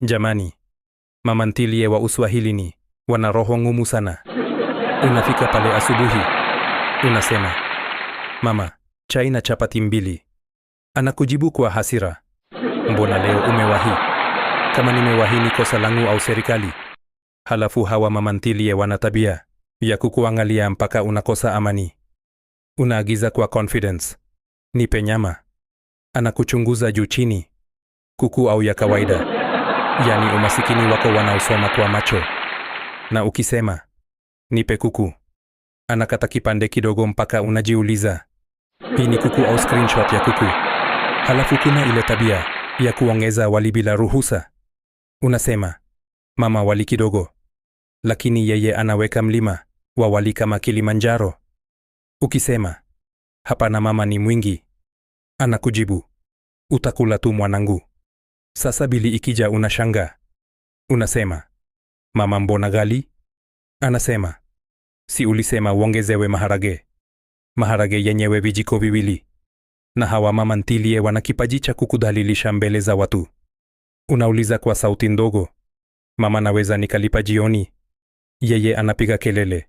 Jamani, mama ntilie wa uswahilini wana roho ngumu sana. Unafika pale asubuhi, unasema, "Mama, chai na chapati mbili." Anakujibu kwa hasira, "Mbona leo umewahi?" Kama nimewahi ni kosa langu au serikali? Halafu hawa mama ntilie wana tabia ya kukuangalia mpaka unakosa amani. Unaagiza kwa confidence, "Nipe nyama." Anakuchunguza juu chini, kuku au ya kawaida? Yani umasikini wako wanausoma kwa macho. Na ukisema, "Nipe kuku," anakata kipande kidogo mpaka unajiuliza, hii ni kuku au screenshot ya kuku? Halafu kuna ile tabia ya kuongeza wali bila ruhusa. Unasema, "Mama, wali kidogo," lakini yeye anaweka mlima wa wali kama Kilimanjaro. Ukisema, "Hapana mama, ni mwingi," anakujibu, "Utakula tu, mwanangu." Sasa bili ikija unashangaa. Unasema, "Mama, mbona ghali?" Anasema, "Si ulisema uongezewe maharage?" Maharage yenyewe vijiko viwili. Na hawa mama ntilie wana kipaji cha kukudhalilisha mbele za watu. Unauliza kwa sauti ndogo, "Mama, naweza nikalipa jioni?" Yeye anapiga kelele,